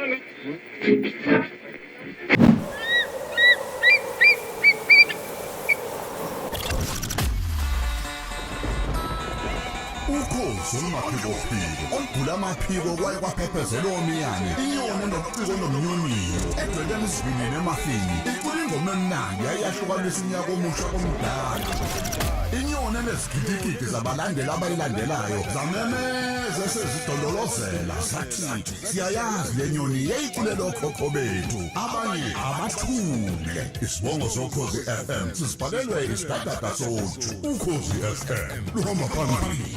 Ukhozi olumaphikophiko olugula amaphiko kwaye kwaphephezela omiyane, inyoni enobuciko nomnyonio edwebela isivinini emafini, icula ingoma emnandi yayahlukanisa unyaka omusha komdala. Inyoni enezigidigidi zabalandeli abayilandelayo zamemeza esezidondolozela zathi siyayazi le nyoni yayiculela okhokho bethu, abanye abathule. Isibongo soKhozi FM sisibhalelwe isidadada soju. Ukhozi FM luhamba phambili.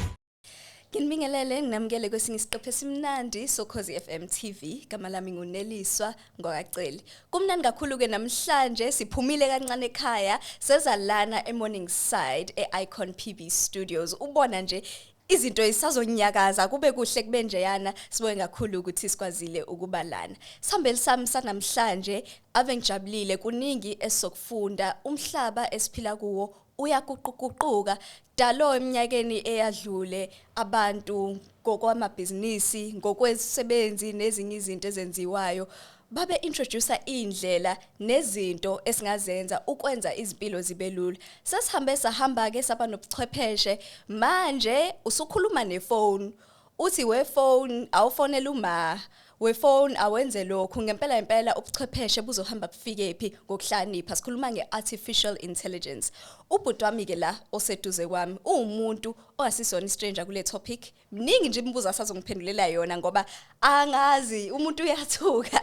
Nginibingelele, nginamukele kwesinye isiqephu esimnandi soKhozi FM TV. Igama lami nguNeliswa Ngwakaceli. Kumnandi kakhulu ke namhlanje, siphumile kancane ekhaya, seza lana eMorningside e-Icon PB Studios. Ubona nje izinto isazonyakaza, kube kuhle, kube njeyana. Sibonge kakhulu ukuthi sikwazile ukuba lana. Sihambeli sami sanamhlanje, ave ngijabulile, kuningi esizokufunda. Umhlaba esiphila kuwo uyaguquguquka. Dalo eminyakeni eyadlule abantu ngokwamabhizinisi, ngokwezisebenzi nezinye izinto ezenziwayo babe introduce indlela nezinto esingazenza ukwenza izimpilo zibe lula. Sesihambe sahamba ke, saba nobuchwepheshe. Manje usukhuluma nefone, uthi we phone, awufonela uma we-phone, awenze lokhu. Ngempela impela ubuchwepheshe buzohamba bufike phi ngokuhlakanipha? Sikhuluma nge-artificial intelligence. Ubhuti wami ke la oseduze kwami uwumuntu ongasisona istranger kule topic. Mningi nje imibuzo asazongiphendulela yona ngoba angazi umuntu uyathuka.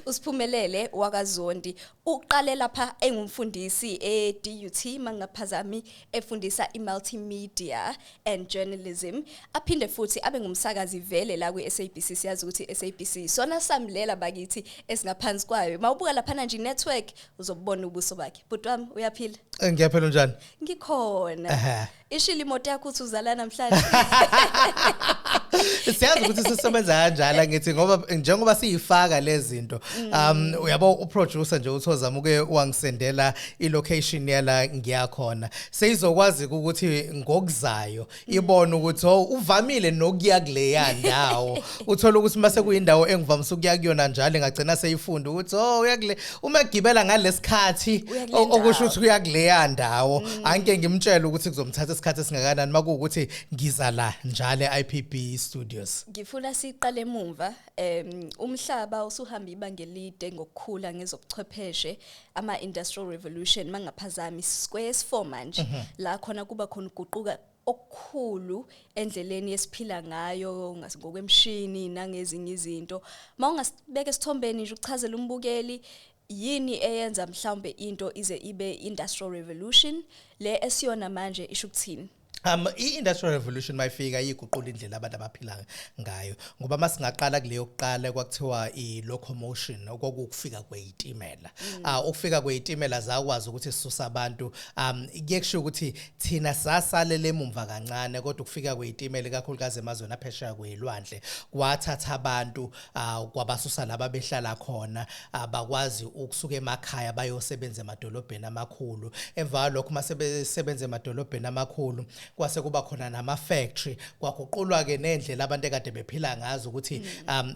Usiphumelele wakaZondi, uqale lapha engumfundisi e-DUT, mangaphazami, efundisa i-multimedia and journalism, aphinde futhi abe ngumsakazi vele la kwi-SABC. Siyazi ukuthi SABC sona samlela bakithi esingaphansi kwayo. Mawubuka laphana nje network uzobona ubuso bakhe. Bhuti wami, uyaphila? Ngiyaphila, unjani? Ngikhona. Ishilo imoto yakho uthi uzala namhlanje. Siyazi ukuthi sisebenza kanjalo, angithi, ngoba njengoba siyifaka lezi zinto, uyabo, uproducer nje uthozama uke wangisendela i-location yala ngiyakhona, seyizokwazi ukuthi ngokuzayo ibone ukuthi oh, uvamile nokuya kuleya ndawo. Uthola ukuthi mase kuyindawo engivamise ukuya kuyona njalo, ngagcina seyifunda ukuthi oh, uya kule, uma egibela ngalesikhathi Uya kule okusho ndawo. ukuthi uya kuleya ndawo. Anke ngimtshele ukuthi kuzomthatha isikhathi esingakanani makuwukuthi ngiza la njalo e-IPB Studios. Ngifuna siqale emumva. Umhlaba usuhamba ibanga elide ngokukhula ngezobuchwepheshe, ama industrial revolution, mangaphazami square 4 manje, la khona kuba khona uguquka okukhulu endleleni esiphila ngayo ngokwemshini nangezinye izinto. Mawungasibeka esithombeni nje ukuchazela umbukeli, yini eyenza mhlawumbe into ize ibe industrial revolution le esiyona manje? Isho ukuthini? I-industrial revolution mayifika iguqula indlela abantu abaphila ngayo, ngoba masingaqala kuleyo kuqala kwakuthiwa i-locomotion, okwakufika kweyitimela. Ukufika kweyitimela zakwazi ukuthi sisusa abantu. Kuye kusho ukuthi thina sasalele emumva kancane, kodwa ukufika kweyitimela, ikakhulukazi emazweni aphesheya kwelwandle, kwathatha abantu kwabasusa laba behlala khona, bakwazi ukusuka emakhaya bayosebenza emadolobheni amakhulu. Emva kwalokho, mase besebenza emadolobheni amakhulu, kwase kuba khona nama-factory, kwaguqulwa ke nendlela abantu ekade bephila ngazo, ukuthi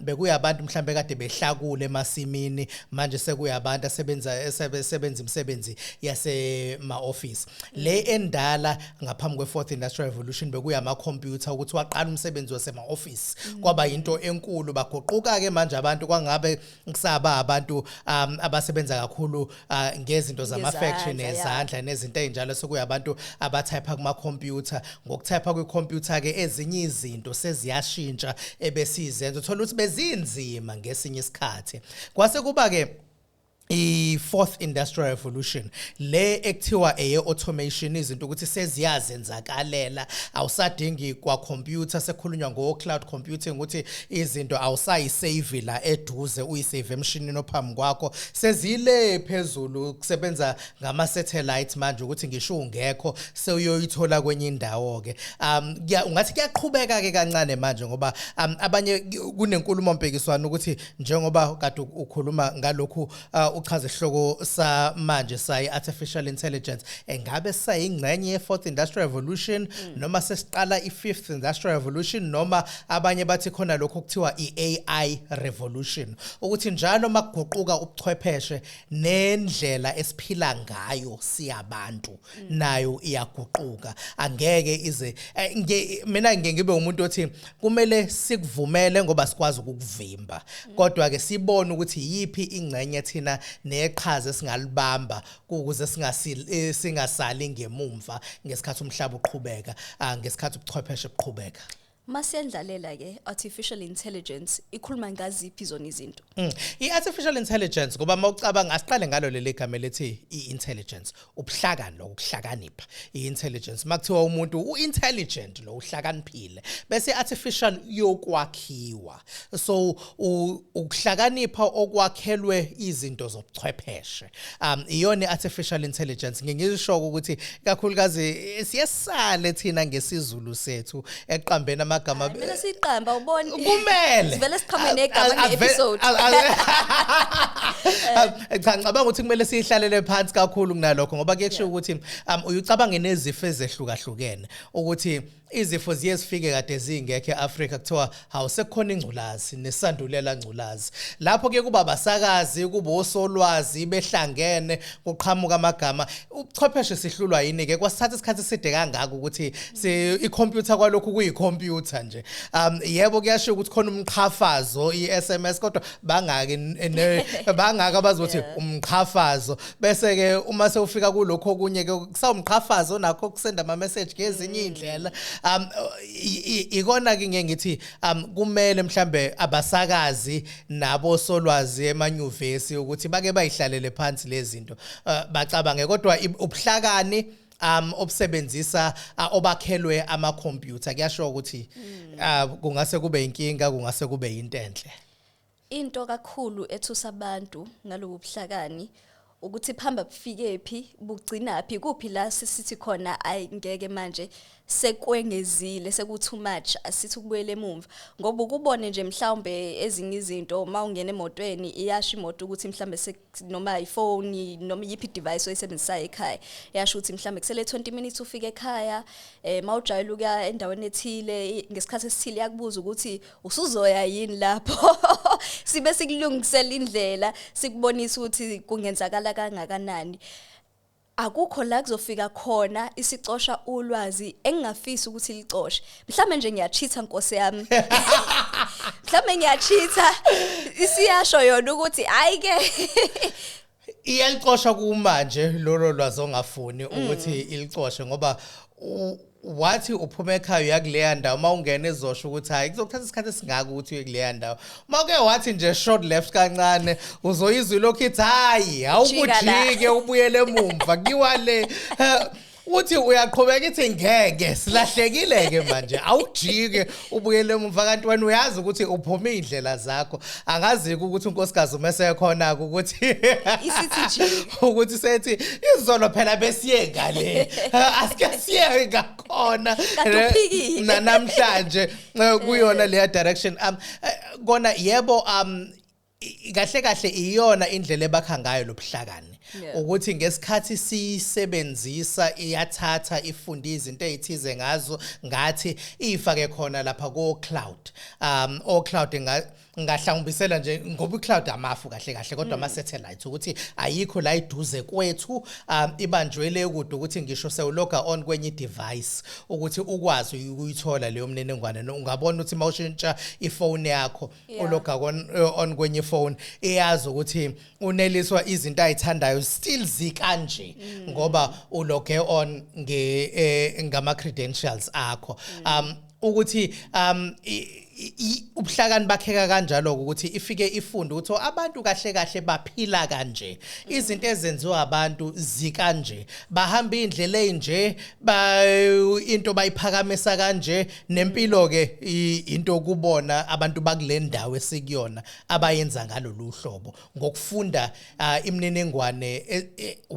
bekuyabantu mhlambe kade behlakule emasimini, manje sekuyabantu asebenza esebenza imisebenzi yasema-office. Le endala ngaphambi kwe-fourth industrial revolution bekuyama-computer, ukuthi waqala umsebenzi wasema-office kwaba into enkulu. Baguquka-ke manje abantu, kwangabe kusaba abantu abasebenza kakhulu ngezinto zama-factory Ngezandla, ya. nezandla nezinto ey'njalo, sekuyabantu abathayipha kuma-computer. Ngokuthayipha kwi-computer-ke ezinye izinto seziyashintsha ebesizenza, uthola ukuthi bezinzima ngesinye isikhathi. Kwase kuba-ke i-fourth industrial revolution le ekuthiwa eye-automation, izinto ukuthi seziyazenzakalela, awusadingi kwa-computer, sekukhulunywa ngo-cloud computing, ukuthi izinto awusayisave la eduze, uyisave emshinini ophambi kwakho, sezile phezulu, kusebenza ngama-satellite manje, ukuthi ngisho ungekho sewuyoyithola kwenye indawo-ke. Ungathi kuyaqhubeka-ke kancane manje, ngoba abanye kunenkulumo mpikiswano ukuthi njengoba kade ukhuluma ngalokhu uchaza isihloko samanje sayi artificial intelligence, engabe sayingxenye ye fourth industrial revolution noma sesiqala i fifth industrial revolution, noma abanye bathi khona lokho kuthiwa i-AI revolution, ukuthi njalo makuguquka ubuchwepheshe nendlela esiphila ngayo siyabantu nayo iyaguquka. Angeke ize mina ngeke ngibe umuntu othi kumele sikuvumele ngoba sikwazi ukukuvimba, kodwa ke sibone ukuthi yiphi ingxenye thina neqhaza esingalibamba ukuze singasali ngemumva ngesikhathi umhlaba uqhubeka, ngesikhathi ubuchwepheshe buqhubeka. Masiyendlalela ke artificial intelligence ikhuluma ngaziphi zona izinto? I-artificial intelligence, ngoba mawucabanga, asiqale ngalo leli gama elithi i-intelligence, ubuhlakani, lokuhlakanipha, i-intelligence. Makuthiwa umuntu u-intelligent, lo uhlakaniphile, bese artificial yokwakhiwa. So ukuhlakanipha okwakhelwe izinto zobuchwepheshe, iyona i-artificial intelligence. Ngingisho ukuthi kakhulukazi siyesale thina ngesiZulu sethu eqambeni amagama. Kumele siqamba, ubone. Kumele. Sivele siqhamuke negama nge-episode. Cha, ngicabanga ukuthi kumele siyihlalele phansi kakhulu kunalokho, ngoba kuye kusho ukuthi uyucabange nezifo ezehlukahlukene, ukuthi izifo ziye zifike kade zingekho eAfrika, kuthiwa hawu, sekukhona ingculazi nesandulela ngculazi. Lapho ke kuba abasakazi, kuba osolwazi behlangene, kuqhamuka amagama. Ubuchwepheshe sihlulwa yini ke kwasithatha isikhathi eside kangaka ukuthi i-computer kwalokhu kuyi-computer nje? Yebo, kuyasho ukuthi khona umqhafazo i-SMS, kodwa bangaki bangaka abazothi umqhafazo? Bese ke uma sewufika kulokho okunye ke, kusawumqhafazo nakho, kusenda ama message ngezinye izindlela. Ikona ke ngeke ngithi kumele mhlambe abasakazi nabo solwazi emanyuvesi ukuthi bake bayihlalele phansi lezi zinto, bacabange. Kodwa ubuhlakani obusebenzisa obakhelwe ama computer, kuyasho ukuthi kungase kube inkinga, kungase kube into enhle. Into kakhulu ethusa abantu ngalobu buhlakani ukuthi phamba bufike phi, bugcinaphi, kuphi la sisithi khona ayi ngeke, manje sekwengezile, seku too much, asithi ukubuyela emumva. Ngoba ukubone nje mhlawumbe ezinye izinto, mawungena emotweni iyasho imoto ukuthi mhlawumbe noma ifoni noma yiphi device oyisebenzisayo ekhaya yasho ukuthi mhlawumbe kusele 20 minutes ufike ekhaya. Mawujayela ukuya endaweni ethile ngesikhathi esithile, iyakubuza ukuthi usuzoya yini lapho, sibe sikulungisela indlela, sikubonisa ukuthi kungenzakala kangakanani. Akukho la kuzofika khona isicosha ulwazi engingafisi ukuthi licoshe. Mhlawumbe nje ngiyachitha, nkosi yami, mhlawumbe ngiyachitha, isiyasho yona ukuthi hayi ke. Iyalicosha kumanje lolo lwazi ongafuni ukuthi ilicoshe, ngoba wathi uphuma ekhaya uya kuleya ndawo, uma ungena ezosho ukuthi hayi, kuzokuthatha isikhathi esingaka ukuthi uye kuleya ndawo. Uma uke wathi nje short left kancane, uzoyizwa ilokhu ithi hayi, Jika la. awukujike, ubuyele emumva, kuyiwa le. Uthi uyaqhubeka, ithi ngeke, silahlekile ke manje, awujike ubuyele emumva, kanti wena uyazi ukuthi uphume indlela zakho. Angazi ukuthi unkosikazi uma esekhona ukuthi Isithi jika. ukuthi sethi izolo phela besiye ngale, asike siye ngakhona. Kade uphikile. Namhlanje kuyona leya direction. Kona yebo, kahle kahle iyona indlela ebakha ngayo lobuhlakani, ukuthi ngesikhathi siyisebenzisa iyathatha ifunde izinto ezithize ngazo, ngathi ifake khona lapha ko cloud. O cloud ngahlawumbisela nje ngoba i-cloud amafu kahle kahle, kodwa ama satellites, ukuthi ayikho la iduze kwethu, ibanjwele kude, ukuthi ngisho sewuloga on kwenye device ukuthi ukwazi ukuyithola leyo mniningwane. Ungabona ukuthi mawushintsha ifone yakho, uloga on kwenye phone, iyazi ukuthi uneliswa izinto ayithandayo still zikanje, ngoba uloge on nge ngama credentials akho. Ukuthi ubuhlakani bakheka kanjalo ukuthi ifike ifunde ukuthi, oh, abantu kahle kahle baphila kanje, izinto ezenziwa abantu zikanje, bahamba indlela enje, ba into bayiphakamisa kanje, nempilo ke into kubona abantu bakule ndawo esikuyona abayenza ngalolu hlobo, ngokufunda imininingwane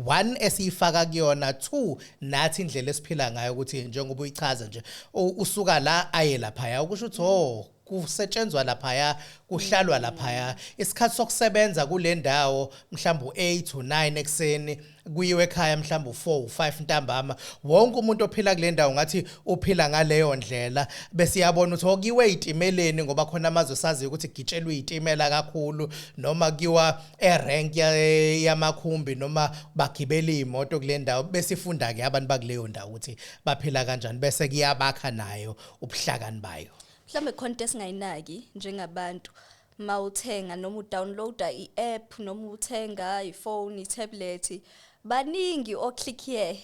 one esiyifaka kuyona, two nathi indlela esiphila ngayo, ukuthi njengoba uyichaza nje, usuka la aye lapha, ukusho ukuthi oh. Kusetshenzwa laphaya, kuhlalwa laphaya. Isikhathi sokusebenza kule ndawo mhlawumbe u8 u9 ekseni, kuyiwe ekhaya mhlawumbe u4 u5 ntambama. Wonke umuntu ophila kule ndawo ngathi uphila ngaleyo ndlela. Bese iyabona ukuthi okuyiwe ezitimeleni, ngoba khona amazwe saziyo ukuthi kugitshelwa izitimela kakhulu, noma kuyiwa erank yamakhumbi, noma bagibela imoto kule ndawo. Bese ifunda ke abantu bakuleyo ndawo ukuthi baphila kanjani, bese kuyabakha nayo ubuhlakani bayo. Mhlawumbe khona into esingayinaki njengabantu mawuthenga noma udownloada i-app noma uthenga ifone, itablet, baningi o-click here,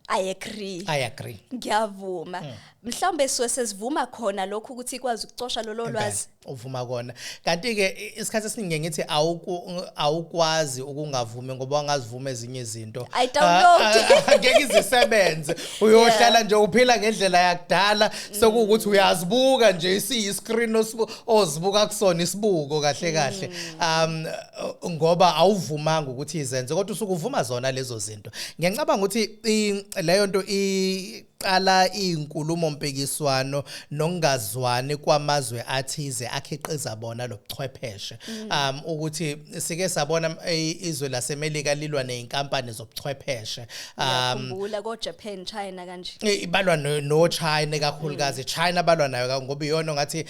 I agree. I agree. Ngiyavuma. Mhlawumbe suke sesivuma khona lokhu ukuthi ikwazi ukucosha lolo lwazi. Uvuma kona. Kanti ke isikhathi esiningi ngithi awukwazi ukungavumi, ngoba wangazivuma ezinye izinto. I download. Ngeke izisebenze. Uyohlala nje uphila ngendlela yakudala, sekuwukuthi uyazibuka nje, isiyi screen ozibuka kusona, isibuko kahle kahle. Ngoba awuvumanga ukuthi izenze, kodwa usukuvuma zona lezo zinto. Ngiyacabanga ukuthi leyo nto iqala inkulumo mpikiswano nokungazwani kwamazwe athize akhiqiza bona lobuchwepheshe. Ukuthi sike sabona izwe laseMelika lilwa nezinkampani zobuchwepheshe. Ngiyakhumbula ko Japan, China kanje. Ibalwa no China kakhulukazi. China balwa nayo ngoba iyona ngathi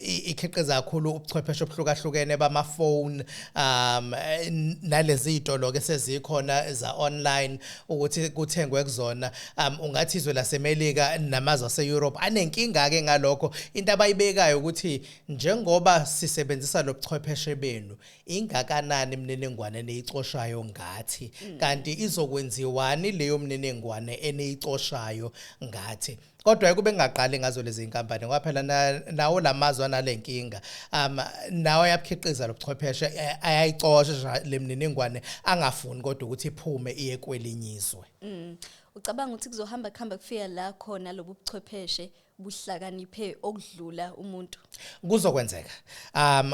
ikhiqiza kakhulu ubuchwepheshe obuhlukahlukene bama phone, nalezi zitolo ke sezikhona za online ukuthi kuthengwe kuzona. Ungathi izwe laseMelika namazwe ase-Europe anenkinga ke ngalokho. Into abayibekayo ukuthi njengoba sisebenzisa lobuchwepheshe benu, ingakanani imininingwane eniyicoshayo ngathi, kanti izokwenziwani leyo mininingwane eniyicoshayo ngathi? Kodwa kube ngaqali ngazo lezi inkampani, ngoba phela nawo lamazwe analenkinga, nawo ayabukhiqiza lobuchwepheshe, ayayicosha le mininingwane, angafuni kodwa ukuthi iphume iye kwelinye izwe. Ucabanga ukuthi kuzohamba kuhamba kufika la khona lobu buchwepheshe buhlakaniphe okudlula umuntu? Kuzokwenzeka.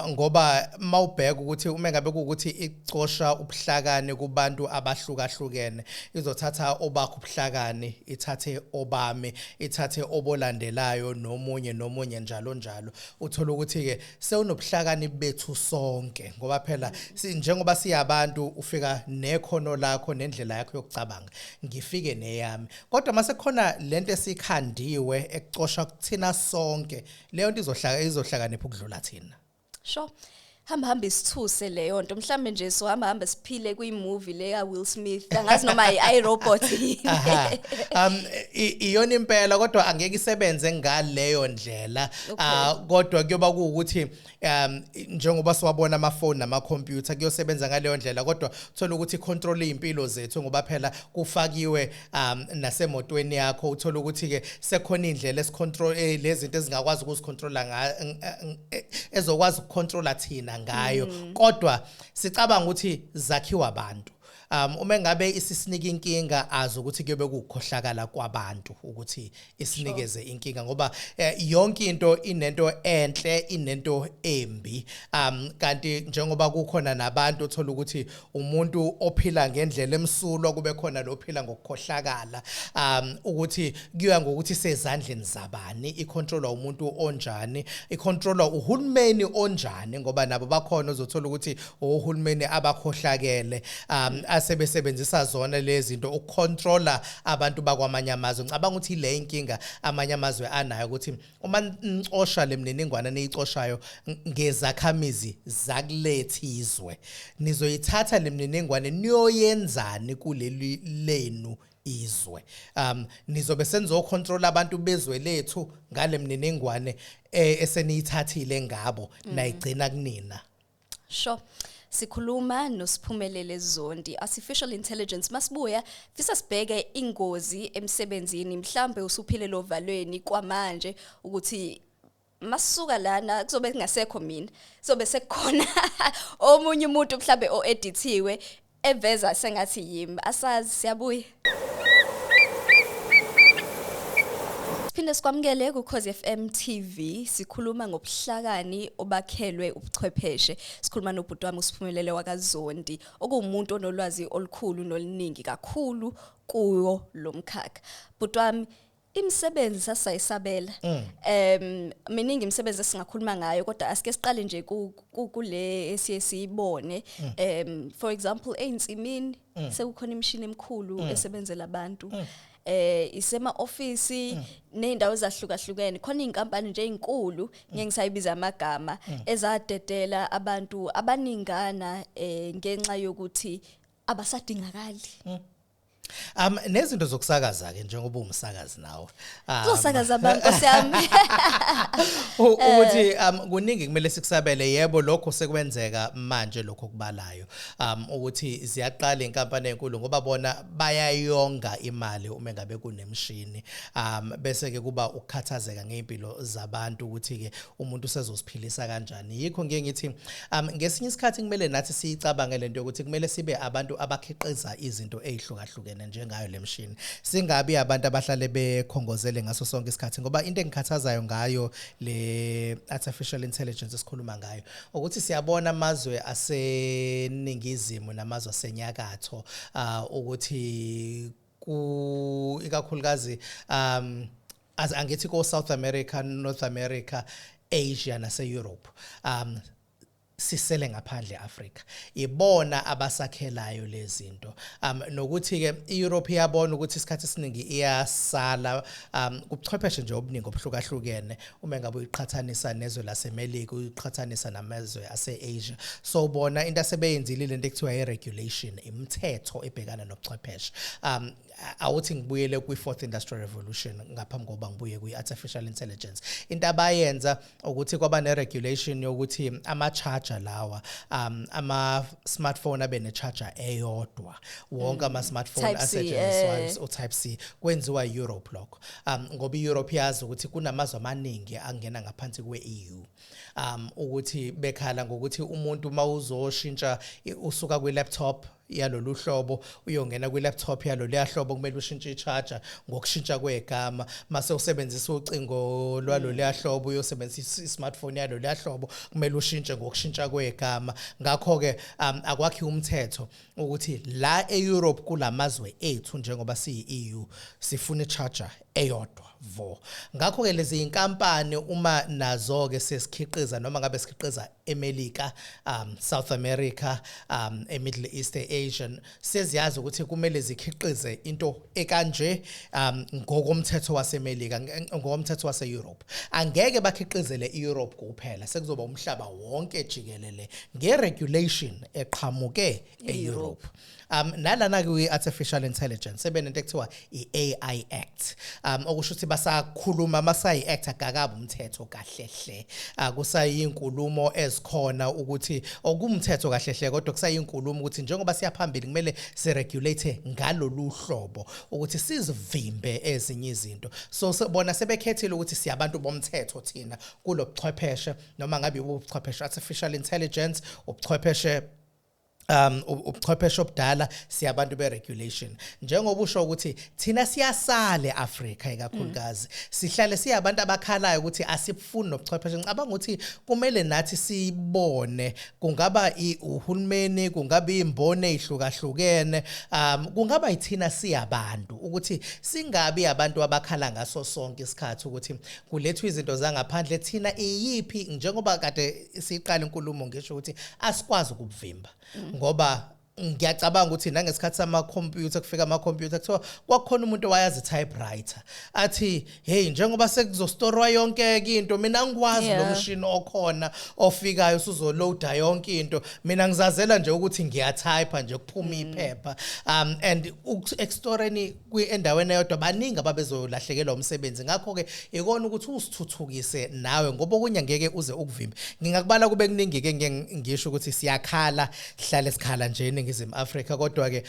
Ngoba mawubheka ukuthi uma ngabe kuukuthi icosha ubuhlakani kubantu abahlukahlukene, izothatha obakho ubuhlakani, ithathe obami, ithathe obolandelayo, nomunye nomunye, njalo njalo. Uthola ukuthi ke sewunobuhlakani bethu sonke, ngoba phela njengoba siyabantu, ufika nekhono lakho nendlela yakho yokucabanga, ngifike neyami. Kodwa mase khona lento esikhandiwe ekucosha kuthina sonke, leyo nto izohlakanipha ukudlula thina. Sure. Hamba hamba isithuse leyo nto. Mhlambe nje so hamba hamba siphile kwi-movie le ka Will Smith, angazi noma i-iRobot yini. Aha. Iyona impela, kodwa angeke isebenze ngaleyo ndlela. Ah, kodwa kuyoba kuukuthi njengoba siwabona amafoni nama-computer kuyosebenza ngaleyo ndlela, kodwa uthola ukuthi control impilo zethu, ngoba phela kufakiwe nasemotweni yakho. Uthola ukuthi ke sekhona indlela esicontrol lezi zinto ezingakwazi ukuzicontrola nga ezokwazi ukucontrola thina ngayo, kodwa sicabanga ukuthi zakhiwa abantu. Uma ngabe isisinika inkinga, azi ukuthi kuyobe kukhohlakala kwabantu ukuthi isinikeze inkinga, ngoba yonke into inento enhle, inento embi. Kanti njengoba kukhona nabantu, uthola ukuthi umuntu ophila ngendlela emsulwa, kube khona lo ophila ngokukhohlakala, ukuthi kuya ngokuthi sezandleni zabani, icontrolwa umuntu onjani, icontrolwa uhulumeni onjani, ngoba nabo bakhona, uzothola ukuthi ohulumeni abakhohlakele asebesebenzisa zona lezi zinto ukucontrola abantu bakwamanye amazwe. Ngicabanga ukuthi le inkinga amanye amazwe anayo, ukuthi uma nicosha le mininingwane eniyicoshayo ngezakhamizi zakulethi izwe, nizoyithatha le mininingwane niyoyenzani kuleli lenu izwe? Nizobe senizocontrol abantu bezwe lethu ngale mininingwane eseniyithathile ngabo nayigcina kunina. Sure. Sikhuluma noSiphumelele Zondi, artificial intelligence. Masibuya fisa sibheke ingozi emsebenzini, mhlambe usuphile lovalweni kwamanje, ukuthi masuka lana kuzobe kungasekho mina, kuzobe sekukhona omunye umuntu mhlambe o-edithiwe eveza sengathi yimi. Asazi, siyabuya. Siphinde sikwamukele kuKhozi FM TV. Sikhuluma ngobuhlakani obakhelwe ubuchwepheshe. Sikhuluma nobhuti wami uSiphumelele wakaZondi, okuwumuntu onolwazi olukhulu noluningi kakhulu kuwo lo mkhakha. Bhuti wami, Imisebenzi sasayisabela. Miningi imisebenzi esingakhuluma ngayo, kodwa asike siqale nje kule esiye siyibone. For example, einsimini sekukhona imishini emikhulu esebenzela abantu. Isema office nezindawo ezahlukahlukene, khona inkampani nje ezinkulu, ngeke ngisayibiza amagama, ezadedela abantu abaningana ngenxa yokuthi abasadingakali. Nezinto zokusakaza ke, njengoba umsakazi nawe. Uzosakaza abantu, Nkosi yami. Ukuthi kuningi kumele sikusabele. Yebo, lokho sekwenzeka manje, lokho kubalayo, ukuthi ziyaqala inkampani enkulu ngoba bona bayayonga imali uma ngabe kunemishini, bese ke kuba ukukhathazeka ngeimpilo zabantu ukuthi ke umuntu usezosiphilisa kanjani. Yikho ngiye ngithi ngesinye isikhathi kumele nathi siyicabange lento yokuthi kumele sibe abantu abakhiqiza izinto ezihlukahlukene njengayo lemishini, singabi abantu abahlale bekhongozele ngaso sonke isikhathi, ngoba into engikhathazayo ngayo le artificial intelligence esikhuluma ngayo ukuthi siyabona amazwe aseningizimu namazwe asenyakatho, ukuthi ku ikakhulukazi as angithi ko South America, North America, Asia nase Europe, sisele ngaphandle eAfrica. Ibona abasakhelayo lezi zinto, nokuthi ke iEurope iyabona ukuthi isikhathi esiningi iyasala kubuchwepheshe nje obuningi obuhlukahlukene uma ngabe uyiqhathanisa nezwe laseMelika, uyiqhathanisa namazwe aseAsia. So bona into asebeyenzile lento ekuthiwa i-regulation, imithetho ebhekana nobuchwepheshe. Awuthi ngibuyele kwi-fourth industrial revolution ngaphambi kokuba ngibuye kwi-artificial intelligence. Into abayenza ukuthi kwaba ne-regulation yokuthi ama-charger lawa, ama-smartphone abe ne-charger eyodwa, wonke ama-smartphone Type C, asetshenziswayo u-type C. Kwenziwa i-Europe lokho, ngoba i-Europe yazi ukuthi kunamazwe amaningi angena ngaphansi kwe-EU, ukuthi bekhala ngokuthi umuntu mawuzoshintsha usuka kwi-laptop yalolu hlobo uyongena kwi-laptop yalolu hlobo, kumele ushintshe i-charger ngokushintsha kwegama. Mase usebenzisa ucingo lwalolu hlobo uyosebenzisa i-smartphone yalolu hlobo, kumele ushintshe ngokushintsha kwegama. Ngakho-ke akwakhiwe umthetho ukuthi la e-Europe, kulamazwe ethu, njengoba siyi-EU, sifuna i-charger eyodwa vo. Ngakho-ke lezi inkampani uma nazo-ke sesikhiqiza, noma ngabe sikhiqiza eMelika, South America, eMiddle East, e-Asian, seziyazi ukuthi kumele zikhiqize into ekanje ngokomthetho waseMelika, ngokomthetho wase-Europe. Angeke bakhiqizele i-Europe kuphela, sekuzoba umhlaba wonke jikelele nge-regulation eqhamuke e-Europe. Nalana kwi-artificial intelligence sebenento ekuthiwa i-AI Act, okusho ukuthi basakhuluma, masayi-act, akakabi umthetho kahle hle. Kusayinkulumo ezikhona ukuthi okumthetho kahle hle, kodwa kusayinkulumo ukuthi njengoba siyaphambili kumele siregulate ngalolu hlobo ukuthi sizivimbe ezinye izinto. So bona sebekhethile ukuthi siyabantu bomthetho thina kulobuchwepheshe, noma ngabe ubuchwepheshe artificial intelligence, ubuchwepheshe ubuchwepheshe obudala, siyabantu be-regulation. Njengoba usho ukuthi thina siyasale Africa, ikakhulukazi sihlale siyabantu abakhalayo ukuthi asibufuni nobuchwepheshe. Ngicabanga ukuthi kumele nathi sibone, kungaba uhulumeni, kungaba imboni ezihlukahlukene, kungaba yithina siyabantu, ukuthi singabi abantu abakhala ngaso sonke isikhathi ukuthi kulethwa izinto zangaphandle. Thina iyiphi? Njengoba kade siqala inkulumo ngisho ukuthi asikwazi ukubuvimba, ngoba ngiyacabanga ukuthi nangesikhathi samakhompyutha, kufika amakhompyutha, kuthiwa kwakukhona umuntu owayazi typewriter, athi, "Hey, njengoba sekuzostorwa yonke into, mina ngikwazi lo mshini okhona ofikayo usuzoloada yonke into, mina ngizazela nje ukuthi ngiyatype nje kuphuma iphepha." And ekstoreni endaweni eyodwa baningi ababezolahlekelwa umsebenzi. Ngakho ke ikona ukuthi usithuthukise nawe, ngoba okunye ngeke uze ukuvimbe. Ngingakubala kube kuningi ke, ngeke ngisho ukuthi siyakhala, sihlale sikhala nje eNingizimu Afrika, kodwa ke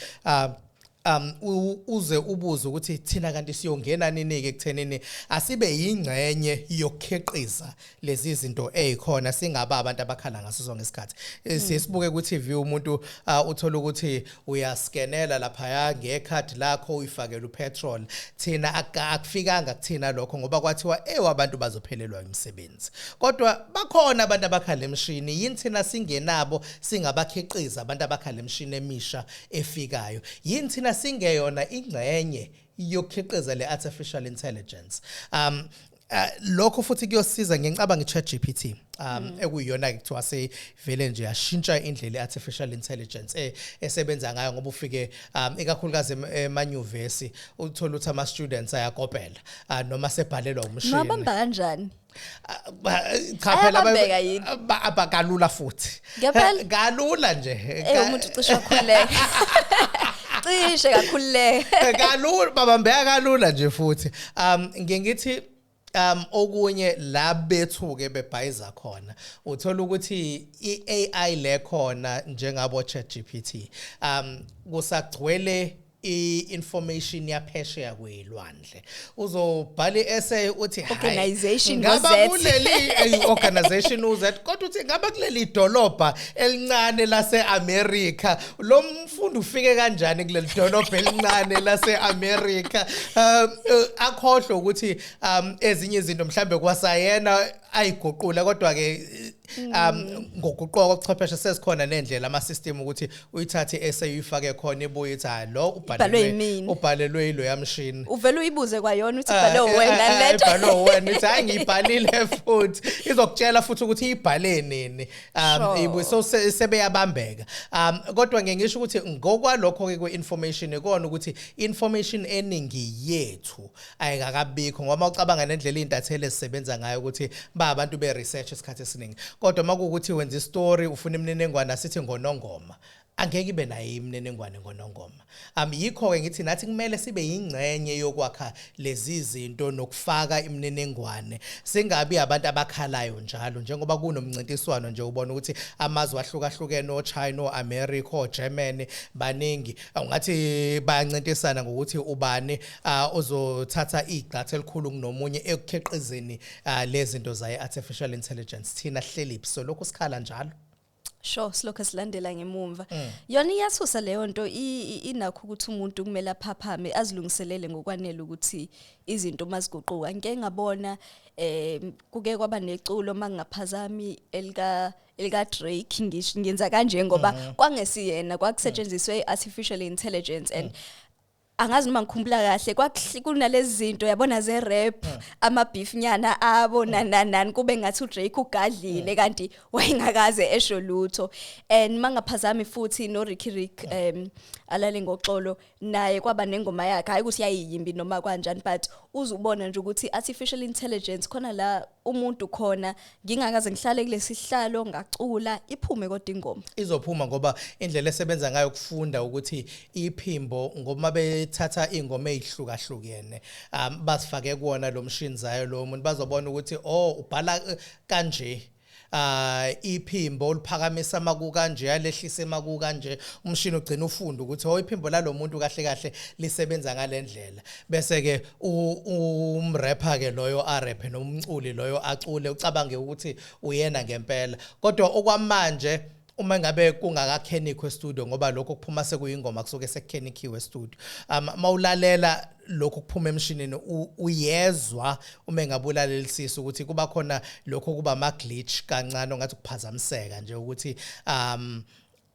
uze ubuze ukuthi thina kanti siyongena nini ke ekuthenini asibe yingxenye yokukhiqiza lezi zinto ezikhona, singaba abantu abakhala ngaso sonke isikhathi. Siye sibuke ku TV, umuntu uthola ukuthi uyascanela lapha ngekhadi lakho, uyifakela upetrol. Thina akufikanga kuthina lokho, ngoba kwathiwa ewe, abantu bazophelelwa imisebenzi, kodwa bakhona abantu abakhala emishini. Yini thina singenabo, singabakhiqiza abantu abakhala emishini emisha efikayo? Yini thina singeyona ingxenye? yokukhiqiza le artificial intelligence. Lokho futhi kuyosiza, ngicabanga i-ChatGPT, ekuyiyona ke kuthiwa seyivele nje yashintsha indlela i-artificial intelligence esebenza ngayo, ngoba ufike ikakhulukazi emanyuvesi uthola ukuthi ama-students ayakopela noma sebhalelwa umshini. Nobamba kanjani? Ah, cha phela. Ayabambeka yini? Kalula futhi. Ngempela? Kalula nje. Umuntu cishe wakhululeka, cishe kakhululeka. Kalula, babambeka kalula nje futhi. Ngiye ngithi okunye la bethuke bebhayiza khona, uthola ukuthi i-AI le khona njengabo ChatGPT kusagcwele i-information yaphesheya kwelwandle. Uzobhala i-essay uthi, "Hhayi, Organization ngaba ngo-Z." kuleli organization uZ, kodwa uthi ngaba kuleli dolobha elincane lase-America, lo mfundi ufike kanjani kuleli dolobha elincane lase-America?" Akhohlwe ukuthi ezinye izinto mhlambe kwasayena ayiguqula, kodwa ke ngokuguquka kobuchwepheshe sesikhona nendlela, ama system ukuthi uyithathe i-essay uyifake khona, ibuye ithi, "Hayi, lo Ibhalwe ubhalelwe yimina." ubhalelwe yiloya mshini." Uvele uyibuze kwayona uthi ibhalwe wena lento. Ibhalwe wena, ithi, "Hayi, ngiyibhalile," futhi izokutshela futhi ukuthi ibhale nini. So sebeyabambeka, kodwa ngeke ngisho ukuthi ngokwalokho ke kwe-information ikona ukuthi information eningi yethu ayikakabikho, ngoba ucabanga nendlela iy'ntatheli ezisebenza ngayo ukuthi ba abantu be-research isikhathi esiningi, kodwa uma kuwukuthi wenza i-story ufuna imininingwane, asithi ngonongoma, angeke ibe nayo imininingwane ngonongoma. Yikho-ke ngithi nathi kumele sibe yingxenye yokwakha lezi zinto nokufaka imininingwane, singabi abantu abakhalayo njalo, njengoba kunomncintiswano nje ubona ukuthi amazwe ahlukahlukene, o-China, o-America, o-Germany, baningi, ungathi bayancintisana ngokuthi ubani ozothatha igxathu elikhulu kunomunye ekukhiqizeni lezi zinto zayo artificial intelligence. Thina hleli so lokhu sikhala njalo. Sure, silokho silandela ngemumva. Yona iyasusa leyo nto, inakho ukuthi umuntu kumele aphaphame, azilungiselele ngokwanele ukuthi izinto maziguquka. Ngike ngabona kuke kwaba neculo, mangingaphazami, elika Drake, ngisho ngenza kanje ngoba kwangesiyena, kwakusetshenziswe artificial intelligence, and angazi noma ngikhumbula kahle, kunalezi zinto yabona ze rap, ama beef nyana abo nani, kube ngathi uDrake ugadlile kanti wayengakaze esho lutho. And mangaphazami futhi no Ricky Rick, alale ngoxolo, naye kwaba nengoma yakhe, hayi ukuthi yayiyimbi noma kanjani, but uzubona nje ukuthi artificial intelligence khona la umuntu khona, ngingakaze ngihlale kulesihlalo ngacula, iphume kodwa ingoma. Izophuma, ngoba indlela esebenza ngayo kufunda ukuthi iphimbo, ngoba bethatha ingoma ezihlukahlukene basifake kuwona lo mshini zayo lo muntu, bazobona ukuthi, oh, ubhala kanje, iphimbo oliphakamisa maku kanje, alehlise maku kanje. Umshini ugcina ufunda ukuthi, oh, iphimbo lalomuntu kahle kahle lisebenza ngalendlela, bese ke umrapper ke loyo arap nomculi loyo acule, ucabange ukuthi uyena ngempela. Kodwa okwamanje uma ngabe kungakakhenikho e-studio, ngoba lokho kuphuma sekuyingoma kusuke sekukhenikiwe e-studio, mawulalela lokho kuphuma emshinini uyezwa uma engabe ulalelisisa ukuthi kuba khona lokho kuba ama glitch kancane, ongathi kuphazamiseka nje, ukuthi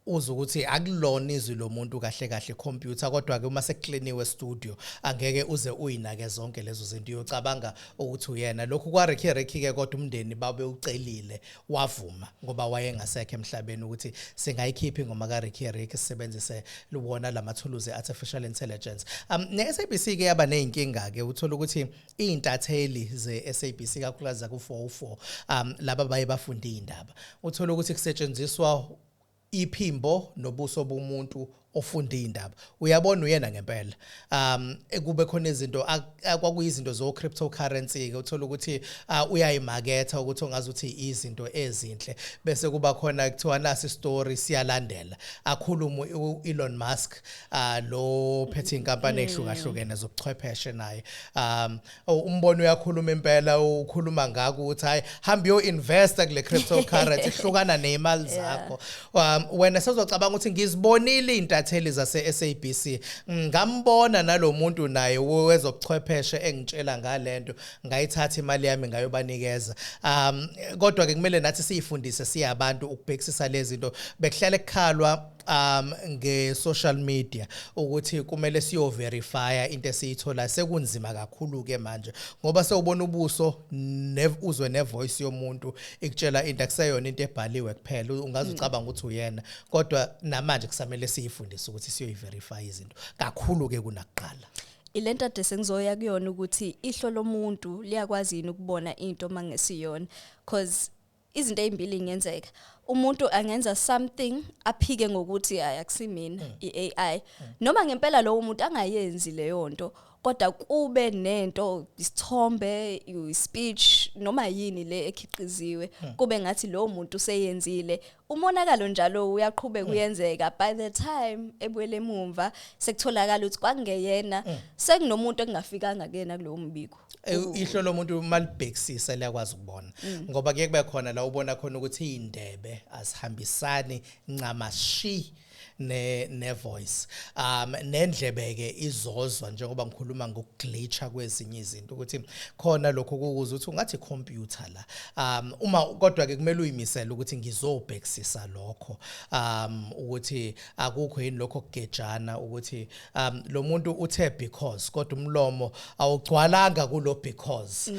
uze ukuthi akulona izwi lomuntu kahle kahle, computer. Kodwa ke uma sekukliniwe studio angeke uze uyinake zonke lezo zinto, uyocabanga ukuthi uyena. Lokhu kwa Ricky Ricky ke, kodwa umndeni babe ucelile wavuma, ngoba wayengasekho emhlabeni, ukuthi singayikhipha ingoma ka Ricky Ricky sisebenzise luwona lamathuluzi artificial intelligence. Ne SABC ke yaba nezinkinga ke, uthola ukuthi izintatheli ze SABC, kakhulukazi ku 404, laba baye bafunda indaba, uthola ukuthi kusetshenziswa iphimbo nobuso bomuntu ofunda indaba, uyabona uyena ngempela. Kube khona izinto kwakuyizinto zo cryptocurrency ke, uthola ukuthi uyayimaketha ukuthi ongazi ukuthi izinto ezinhle, bese kuba khona kuthiwa nasi story siyalandela, akhuluma u-Elon Musk, lo phethe inkampani ehlukahlukene zobuchwepheshe naye, umbono uyakhuluma impela, ukhuluma ngako ukuthi, hayi, hamba yo investa kule cryptocurrency, hlukana nezimali zakho. Wena sezocabanga ukuthi ngizibonile intatheli zase SABC, ngambona nalomuntu naye wezobuchwepheshe engitshela ngalento, ngayithatha imali yami ngayobanikeza. Kodwa ke kumele nathi siyifundise siyabantu ukubhekisisa lezi zinto. Bekuhlale kukhalwa. Nge social media ukuthi kumele siyo verify into esiyithola, sekunzima kakhulu ke manje ngoba sewubona ubuso uzwe ne voice yomuntu ikutshela into, akuseyona into ebhaliwe kuphela. Ungaze ucabanga ukuthi uyena, kodwa namanje kusamele siyifundise ukuthi siyoyi-verify izinto kakhulu ke kunakuqala. Ilento ade sengizoya kuyona, ukuthi ihlo lomuntu liyakwazi yini ukubona into mangesiyona, cause izinto ezimbili ingenzeka. Umuntu angenza something aphike ngokuthi, "Hayi, akusimina, i-AI," noma ngempela lowo muntu angayenzi leyo nto, kodwa kube nento, isithombe, i-speech, noma yini le ekhiqiziwe, kube ngathi lowo muntu useyenzile. Umonakalo njalo uyaqhubeka uyenzeka. By the time ebuyele emumva, sekutholakala ukuthi kwakungeyena, sekunomuntu engafikanga kuyena kulowo mbiko. Ihlo lomuntu malibhekisisa liyakwazi ukubona, ngoba kuye kube khona la ubona khona ukuthi izindebe azihambisani ncamashi ne voice, nendlebe ke izozwa, njengoba ngikhuluma ngokuglitcha kwezinye izinto, ukuthi khona lokho kukuza ukuthi ungathi computer la. Uma kodwa ke kumele uyimisele ukuthi ngizobhekisisa lokho, ukuthi akukho yini lokho kugejana, ukuthi lo muntu uthe because, kodwa umlomo awugcwalanga kulo because.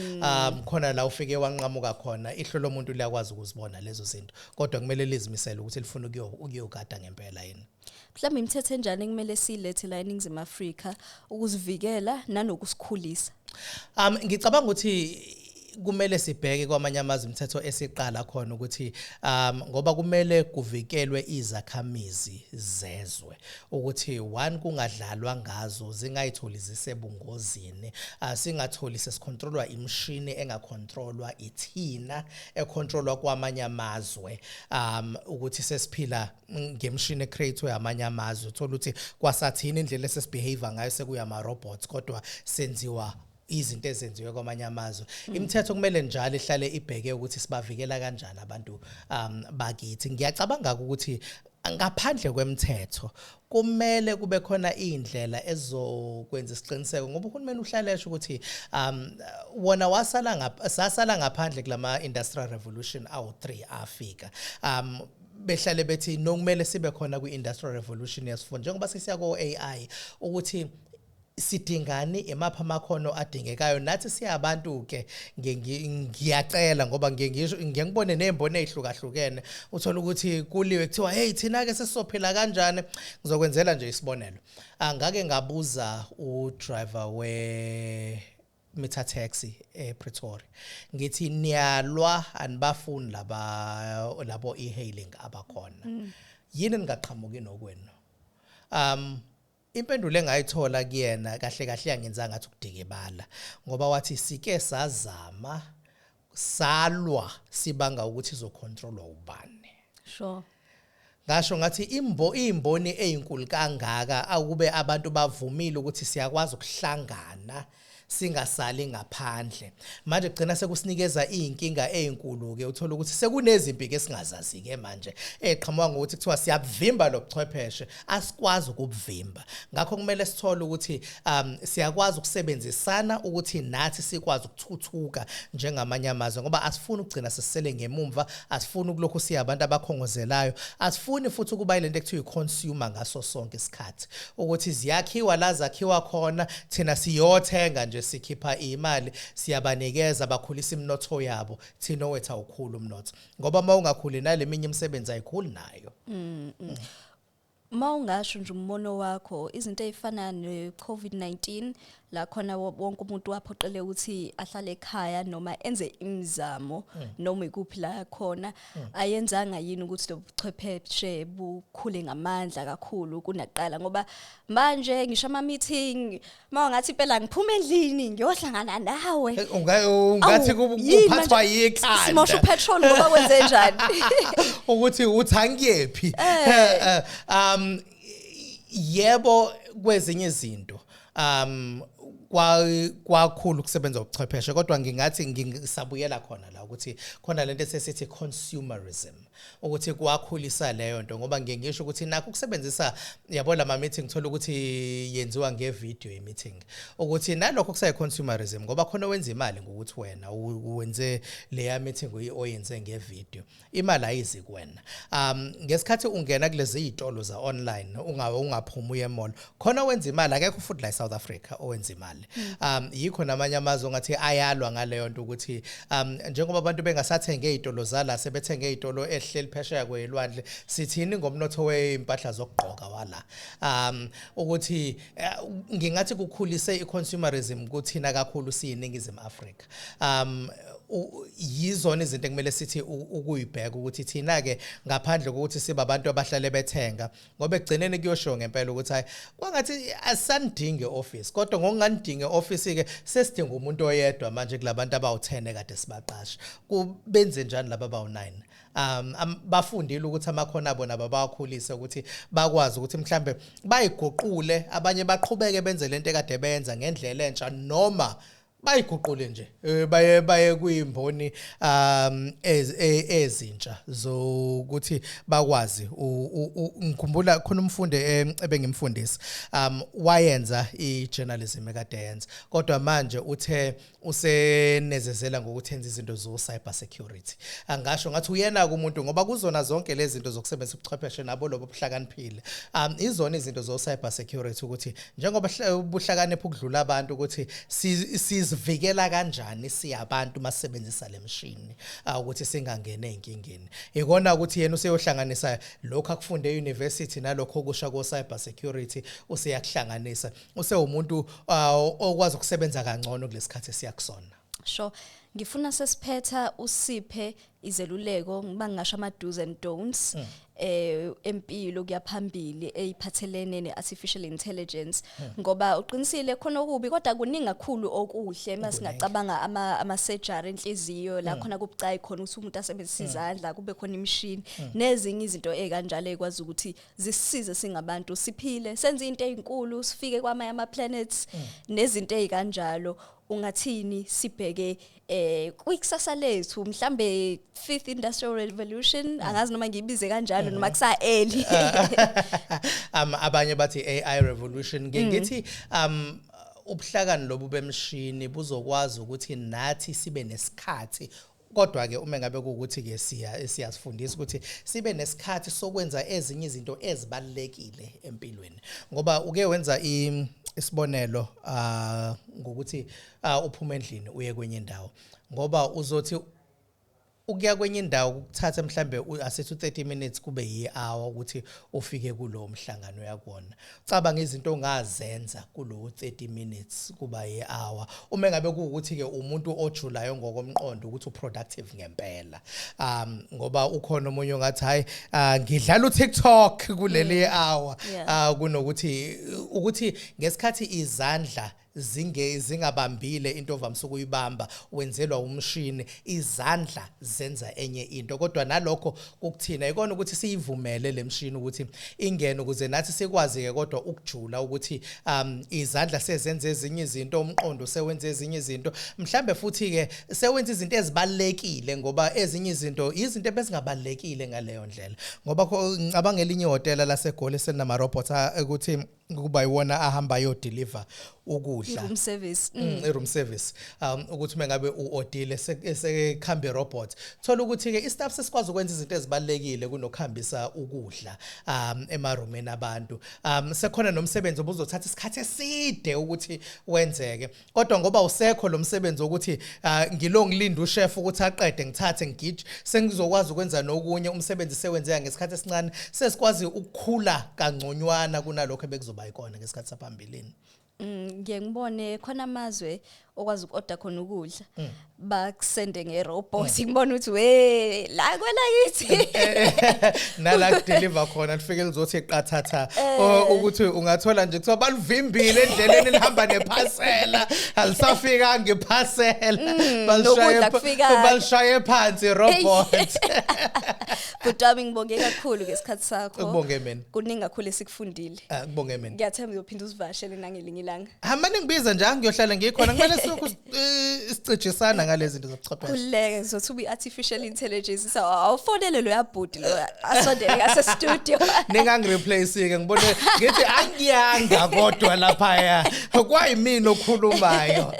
Khona la ufike wanqamuka khona. Ihlo lomuntu liyakwazi ukuzibona lezo zinto, kodwa kumele lizimisele ukuthi lifuna ukuyogada ngempela yini. Mhlawumbe imithetho enjani ekumele siyilethe la eNingizimu Afrika ukuzivikela nanokusikhulisa? Ngicabanga ukuthi kumele sibheke kwamanye amazwe imithetho esiqala khona, ukuthi ngoba kumele kuvikelwe izakhamizi zezwe, ukuthi one, kungadlalwa ngazo, zingayitholi zisebungozini, singatholi sesicontrolwa imishini engacontrolwa ithina, econtrolwa kwamanye amazwe, ukuthi sesiphila ngemishini ecreate amanye amazwe. Uthola ukuthi kwasathina indlela esesibehave ngayo sekuyama robots, kodwa senziwa izinto ezenziwe kwamanye amazwe. Imithetho kumele njalo ihlale ibheke ukuthi sibavikela kanjani abantu bakithi. Ngiyacabanga ukuthi ngaphandle kwemithetho kumele kube khona indlela ezokwenza isiqiniseko, ngoba uhulumeni uhlale esho ukuthi wona wasala sasala ngaphandle kulama industrial revolution awu3 afika. Behlale bethi nokumele sibe khona kwi-industrial revolution yesi-4, njengoba sesiya ko-AI, ukuthi sidingani, emaphi amakhono adingekayo nathi siyabantu ke. Ngiyacela, ngoba ngiye ngisho, ngiye ngibone ney'mboni ey'hlukahlukene, uthola ukuthi kuliwe kuthiwa, "Hey, thina ke sesizophila kanjani?" Ngizokwenzela nje isibonelo. Angake ngabuza udriver we meter taxi ePretoria, ngithi, "Niyalwa, anibafuni laba labo e-hailing abakhona, yini ningaqhamuki nokwenu?" Impendulo engayithola kuyena kahle kahle yangenza ngathi ukudikibala, ngoba wathi, "Sike sazama, salwa, sibanga ukuthi izocontrolwa ubani." Ngasho ngathi imboni ezinkulu kangaka, akube abantu bavumile ukuthi siyakwazi ukuhlangana, singasali ngaphandle. Manje kugcina sekusinikeza izinkinga ezinkulu ke, uthola ukuthi sekunezimpi ke singazazi ke manje eqhamuka ngokuthi kuthiwa siyabuvimba lobuchwepheshe. Asikwazi ukubuvimba, ngakho kumele sithole ukuthi siyakwazi ukusebenzisana ukuthi nathi sikwazi ukuthuthuka njengamanye amazwe, ngoba asifuni ukugcina sisele ngemumva, asifuni ukulokhu siyabantu abakhongozelayo, asifuni futhi ukuba ilento ekuthiwa i-consumer ngaso sonke isikhathi, ukuthi ziyakhiwa la zakhiwa khona, thina siyothenga nje, sikhipha imali, siyabanikeza, bakhulisa iminotho yabo, thina owethu awukhulu umnotho, ngoba uma ungakhuli nale minye imisebenzi ayikhuli nayo. Mawungasho nje umbono wakho, izinto ezifana ne-COVID-19, la khona wonke umuntu waphoqeleka ukuthi ahlale ekhaya noma enze imizamo noma ikuphi la khona, ayenzanga yini ukuthi lo buchwepheshe bukhule ngamandla kakhulu kunaqala? Ngoba manje ngisho ama meeting, mawungathi impela ngiphuma endlini ngiyohlangana nawe, Ungathi Awu, yini kuphathwa manje? yikhanda. Simosha upetrol ngoba kwenze njani? Ukuthi uthi angiyephi. Yebo, kwezinye izinto Kwakhulu ukusebenza ubuchwepheshe, kodwa ngingathi ngisabuyela khona la ukuthi khona lento esesithi consumerism, ukuthi kwakhulisa leyo nto, ngoba ngiye ngisho ukuthi nakho ukusebenzisa, yabo, lama meeting, thola ukuthi yenziwa ngevideo i-meeting, ukuthi nalokho kusayi consumerism, ngoba khona wenza imali ngokuthi wena wenze leya meeting oyenze ngevideo, imali ayizi kuwena. Ngesikhathi ungena kulezi zitolo za online, ungawe ungaphuma uye mall, khona wenza imali. Akekho futhi la eSouth Africa owenza imali. Yikho namanye amazwe ngathi ayalwa ngaleyo nto, ukuthi njengoba abantu bengasathenge izitolo zala, sebethenge izitolo ehleli phesheya kwelwandle, sithini ngomnotho weimpahla zokugqoka wala? Ukuthi ngingathi kukhulise iconsumerism kuthina kakhulu siyiningizimu Afrika. Yizona izinto ekumele sithi ukuyibheka ukuthi thina ke, ngaphandle kokuthi sibe abantu abahlale bethenga, ngoba ekugcineni kuyosho ngempela ukuthi hayi, kwangathi asanidinge office, kodwa ngokunganidinge office ke sesidinga umuntu oyedwa manje kulabantu abawu10 ekade sibaqasha. Kubenze njani laba abawu9? Bafundile ukuthi amakhono abo nabo bawakhulise, ukuthi bakwazi ukuthi mhlambe bayiguqule, abanye baqhubeke benze lento ekade benza ngendlela entsha, noma bayiguqule nje, baye kuyimboni ezintsha zokuthi bakwazi. Ngikhumbula khona umfundi ebengimfundisa, wayenza i-journalism ekade yenza, kodwa manje uthe usenezezela ngokuthi enza izinto zo cyber security. Angasho ngathi uyena umuntu, ngoba kuzona zonke lezi zinto zokusebenzisa ubuchwepheshe nabo lobo buhlakaniphile, izona izinto zo cyber security, ukuthi njengoba buhlakanipha ukudlula abantu, ukuthi sizivikela kanjani siyabantu masebenzisa lemshini, ukuthi singangena einkingeni. Ikona ukuthi yena useyohlanganisa lokho akufunde e-university nalokho okusha ko cyber security, useyakuhlanganisa, usewumuntu okwazi ukusebenza kangcono kulesikhathi esiyakusona. Sure. Ngifuna sesiphetha usiphe izeluleko, ngiba ngisho ama do's and don'ts empilo kuyaphambili eyiphathelene neartificial intelligence, ngoba uqinisile, khona okubi kodwa kuningi kakhulu okuhle. Masingacabanga ama surgery enhliziyo la khona kubucayi khona ukuthi umuntu asebenzise izandla, kube khona imishini nezinye izinto ezikanjalo ekwazi ukuthi zisisize singabantu siphile, senze into ezinkulu, sifike kwamanye ama planets nezinto ezikanjalo. Ungathini sibheke kwikusasa lethu, mhlambe fifth industrial revolution, angazi noma ngiyibize kanjalo noma kusa early? Abanye bathi AI revolution. Ngithi ubuhlakani lobu bemshini buzokwazi ukuthi nathi sibe nesikhathi, kodwa ke uma ngabe kuukuthi ke siyasifundisa ukuthi sibe nesikhathi sokwenza ezinye izinto ezibalekile empilweni, ngoba uke wenza isibonelo ngokuthi uphume endlini uye kwenye indawo, ngoba uzothi ukuya kwenye indawo kukuthatha mhlambe asithi u30 minutes kube yi-hour ukuthi ufike kulowo mhlangano yakuwona. Cabanga izinto ongazenza kulowo 30 minutes kuba yi-hour, uma ngabe kuwukuthi ke umuntu ojulayo ngokomqondo, ukuthi uproductive ngempela, ngoba ukhona omunye ongathi, "Hayi, ngidlala uTikTok kuleli hour," kunokuthi ukuthi ngesikhathi izandla zingabambile into ovamise ukuyibamba, wenzelwa umshini, izandla zenza enye into. Kodwa nalokho kukuthina, ikona ukuthi siyivumele lemshini ukuthi ingene ukuze nathi sikwazi ke kodwa ukujula, ukuthi izandla sezenze ezinye izinto, umqondo sewenze ezinye izinto, mhlambe futhi ke sewenza izinto ezibalekile, ngoba ezinye izinto izinto ebezingabalekile ngaleyo ndlela. Ngoba ngicabanga elinye ihhotela laseGoli selinama robots ukuthi kuba iwona ahamba ayodeliver ukudla. Room service. I-room service, ukuthi uma ngabe u-ordile sekhambe robot, thola ukuthi ke i-staff sesikwazi ukwenza izinto ezibalekile kunokuhambisa ukudla emarumeni abantu. Sekhona nomsebenzi obuzothatha isikhathi eside ukuthi wenzeke, kodwa ngoba usekho lo msebenzi wokuthi ngilo ngilinda uchef ukuthi aqede ngithathe ngigije, sengizokwazi ukwenza nokunye, umsebenzi sewenzeka ngesikhathi esincane, sesikwazi ukukhula kangconywana kunalokho ebekuzoba ikona ngesikhathi saphambilini. Ngiye ngibone khona amazwe okwazi uku-order khona ukudla, bakusende ngerobot. Ngibona ukuthi we la kwelakithi. Nala kudeliver khona lifike lizothi qathatha, ukuthi ungathola nje kuthiwa balivimbile endleleni lihamba nephasela, alisafika ngephasela. Nokudla kufika. Balishaye phansi robot. Bhuti wami, ngibonge kakhulu ngesikhathi sakho. Ukubonge mina. Kuningi kakhulu esikufundile. Ah, kubonge mina. Ngiyathemba uzophinda usivashele nangelinye ilanga. Hambani, ngibiza nje, ngiyohlala ngikhona. Kumele silokhu sicijisana ngalezi zinto zobuchwepheshe. Khululeke, ngizothi ubi artificial intelligence, so awufonele lo yabhudi lo asondele ngase studio. Ningangireplace ke, ngibone ngithi angiyanga, kodwa laphaya kwayimina okhulumayo.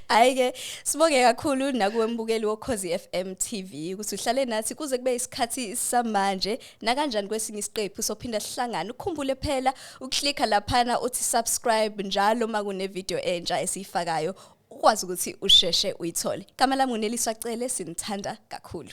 Hayi ke, sibonge kakhulu nakuwe mbukeli woKhozi FM TV ukuthi uhlale nathi kuze kube isikhathi samanje. Nakanjani kwesinye isiqephu sophinda sihlangane. Ukhumbule phela ukuklikha laphana uthi subscribe njalo makune video entsha esiyifakayo, ukwazi ukuthi usheshe uyithole. Igama lami uNeliswa Cele, sinithanda kakhulu.